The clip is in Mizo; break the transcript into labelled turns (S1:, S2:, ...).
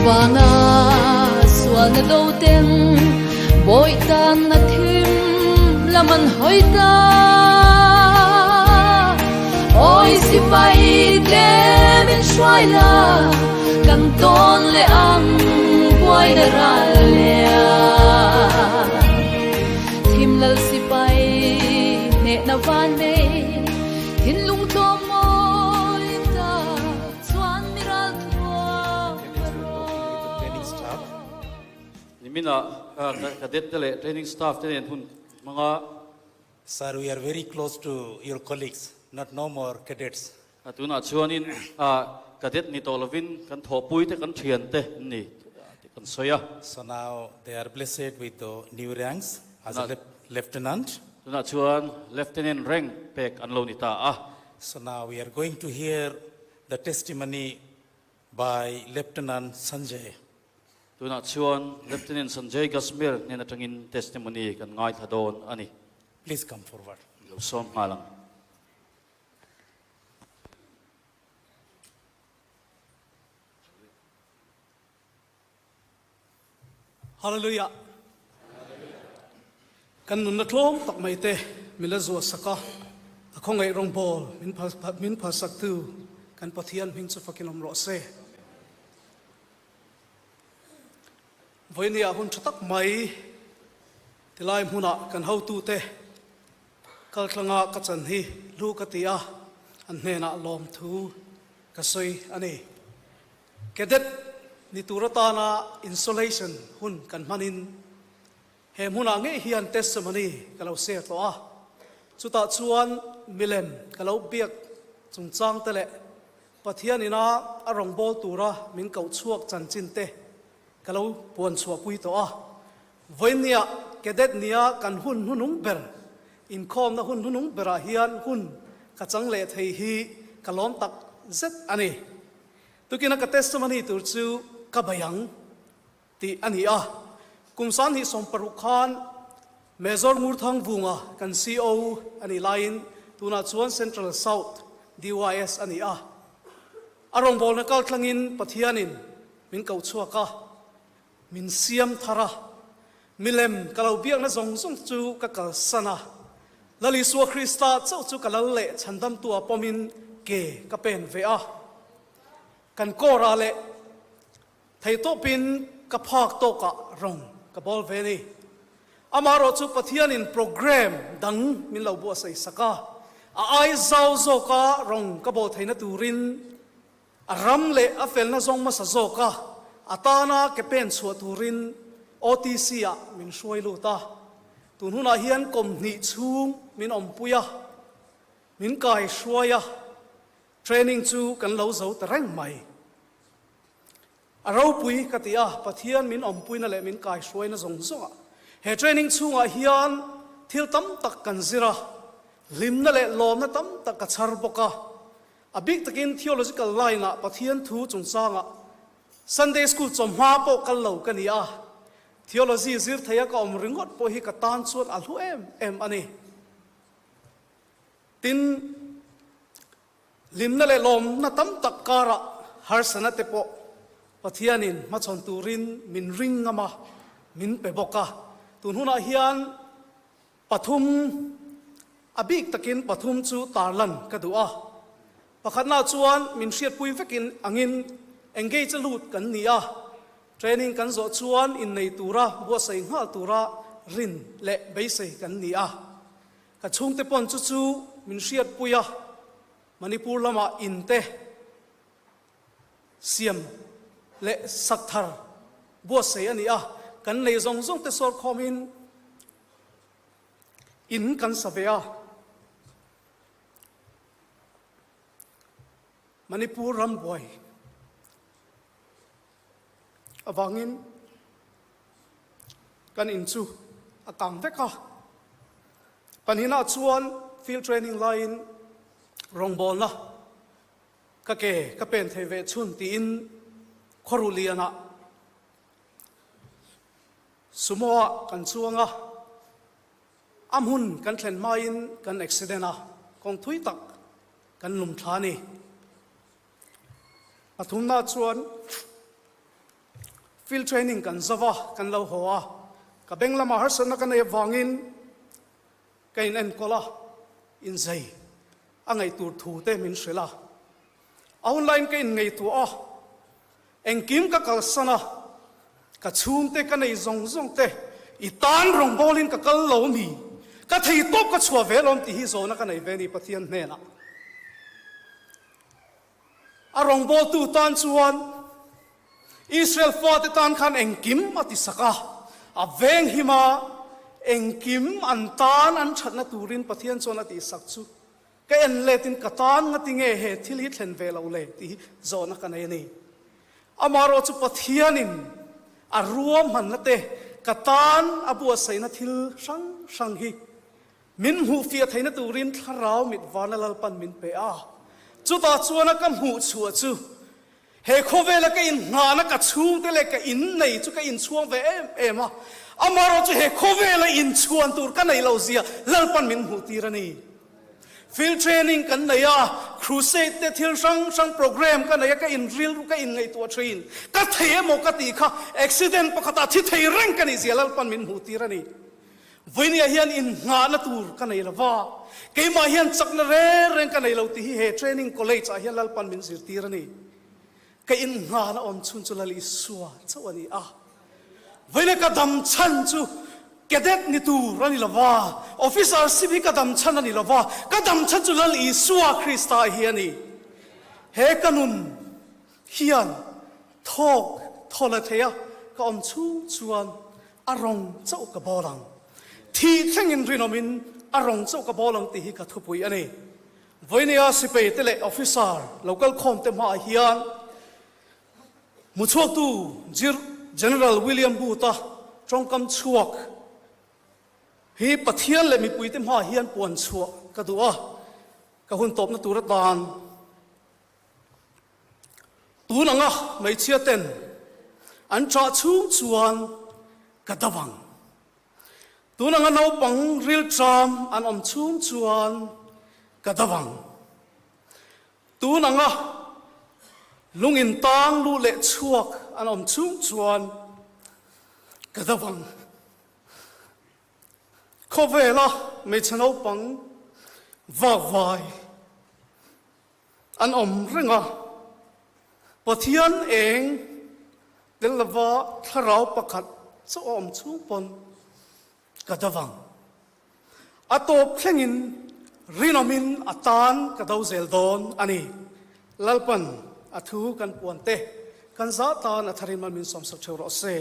S1: Vana sualna do ten bawih tanna thim lam an hawi ta. Awi sipai tlem in hruai la, kan tawn leh ang buaina ral leh a. Thim lal sipai hnehna van nei, thinlung tlawm mawi tak chuan mi ral thuam a rawh.
S2: Nimina cadet te leh training staff te nen hun hmanga.
S3: Sir, we are very close to your colleagues, not no more cadets.
S2: Tunah chuanin cadet ni tawh lovin kan thawhpui te kan thian te an ni tih kan sawi a.
S3: So now they are blessed with the new ranks as a lieutenant.
S2: Tunah chuan lieutenant rank pek an lo ni ta a.
S3: So now we are going to hear the testimony by Lieutenant Sanjay.
S2: Tunah chuan Lieutenant Sanjay Gasmir hnen atangin testimony kan ngaithla dawn a ni.
S3: Please come forward.
S2: Lo sawm nghal ang.
S4: Hallelujah! Kan nunna tlawm tak mai te min la zuah sak a, a khawngaih rawngbawl min phalsak tu kan Pathian hming chu fakin awm rawh se. Vawinia hun tha tak mai tilai hmunah kan hotute Kaltlanga ka chan hi lu ka ti a, an hnenah lawmthu ka sawi a ni. Cadet ni tur atana insolation hun kan hmanin he hmunah ngei hian testimony ka lo share tawh a, chutah chuan milem ka lo biak chungchang te leh Pathian ina a rawngbâwl tura min koh chhuak chanchin te ka lo puan chhuahpui tawh a. Vawinia Cadet nia kan hun hnunung ber, inkhawmna hun hnunung berah hian hun ka chang leh thei hi ka lawm tak zet a ni. Tukina ka testimony tur chu ka bei ang tih a ni a. Kum 2016 khan Major Ngurthang Vunga kan CO a nih laiin tunah chuan Central South DYS a ni a. A rawngbawlna kaltlangin Pathianin min koh chhuak a. Min siam thar a, milem ka lo biakna zawng zawng chu ka kalsan a, Lal Isua Krista chauh chu ka lal leh chhandamtua pawmin ke ka pen ve a. Kan kawrah leh theitawpin ka phak tawkah rawng ka bawl ve ni. Amaherawh chu Pathianin program dang min lo buatsaih sak a, a ai zau zawka rawng ka bawl theihna turin A ram leh a felna zawng hmasa zawk a, a tana ke pen chhuah turin OTC ah min hruai lut a. Tun hunah hian kum hnih chhung min awmpui a, min kai hruai a, training chu kan lo zo ta reng mai. A ropui ka ti a, Pathian min awmpuina leh min kai hruaina zawng zawngah he training chhungah hian thil tam tak kan zir a, hlimna leh lawmna tam tak ka chhar bawk a. A bik takin theological line-ah Pathian thu chungchangah Sunday School chawhma pawh kal lo ka ni a, theology zir theia ka awm ringawt pawh hi ka tan chuan a hlu em em a ni. Tin, hlimna leh lawmna tam tak karah harsana te pawh Pathianin hmachhawn turin min ring ngam a, min pe bawk a. Tun hunah hian Pathum, a bik takin pathum chu tarlan ka duh a. Pakhatna chuan min hriatpui vekin angin engage a lut kan ni a, training kan zawh chuan innei tura buatsaih nghal tura rin leh beisei kan ni a. Ka chhungte pawn chu chu min hriatpui a, Manipur lamah in te siam leh sak thar buatsaih a ni a, kan lei zawng zawng te sawrkhawmin In kan sa ve a. Manipur ram buai avangin kan in chu a kang vek a. Panhinah chuan field training laiin rawngbawlna ka ke ka pen thei ve chhun tiin Khuaruhlianah Sumo-ah kan chuang a, a hmun kan thlen hmain kan accident a, kawng thui tak kan lum thla a ni. Pathumna chuan Field training kan zo a, kan lo haw a, ka beng lamah harsatna ka nei avangin ka in enkawl a, inzei a ngaih tur thu te min hrilh a. A hunlaiin ka inngaihtuah a, engkim ka kalsan a, ka chhungte ka nei zawng zawng te i tan rawngbawlin ka kal lo mi, ka thei tawp ka chhuah ve lawm tih hi zawhna ka nei ve a ni Pathian hnenah. A rawngbawltu tan chuan Israel fate tan khan engkim a ti sak a, a venghim a, engkim an tan an thatna turin Pathian chuan a tihsak chu ka en letin ka tan ngati nge he thil hi thlen ve lo le tih hi zawhna ka nei a ni. Amaherawh chu Pathianin a ruahmanna te ka tan a buatsaihna thil hrang hrang hi Min hmuh fiah theihna turin thlarau mit varna Lalpan min pe a. Chutah chuan a ka hmuh chhuah chu he khawvela ka inngahna ka chhungte leh ka innei chu ka inchhuang ve em em a. Amaherawh chu he khawvela inchhuan tur ka neih loh zia Lalpan min hmuh tir a ni. Field training kan nei a, crusade te thil hrang hrang program ka nei a, ka inrilru ka inngaihtuah thin. Ka thei emaw ka tih kha accident pakhatah thi thei reng ka nih zia Lalpan min hmuh tir a ni. Vawinia hian innghahna tur ka nei lo va, keimah hian chakna reng reng ka nei lo tih hi he training college ah hian Lalpan min zirtir a ni. Ka innghahna awm chhun chu Lal Isua chauh a ni a. Vawinia ka dam chhan chu cadet ni tur a ni lo va, officer ship hi ka dam chhan a ni lo va, ka dam chhan chu Lal Isua Krista hi a ni. He ka nun hian thawk thaw la thei a ka awm chhung chuan A rawng chauh ka bawl ang. Thih thlengin rinawmin a rawng chauh ka bawl ang tih hi ka thupui a ni. Vawinia sipai te leh officer lo kal khawm te hmaah hian hmuchhuaktu General William Booth-a tawngkam chhuak hi Pathian leh mipuite hmaah hian puan chhuah ka duh a, ka hun tawpna tur atan Tun anga hmeichhia ten an ṭah chhung chuan ka dam ang. Tun anga naupang rilṭam an awm chhung chuan ka dam ang. Tun anga lung intang luh leh chhuak an awm chhung chuan ka dam ang. Khawvela hmeichhe naupang vakvai An awm reng a, Pathian eng tel lova thlarau pakhat chauh a awm chhung pawn ka davang. A tawp thlengin rinawmin a tan ka do zel dawn a ni. Lalpan a thu kan puan te kan zah tan a tharin mal min sawmsak theuh rawh se.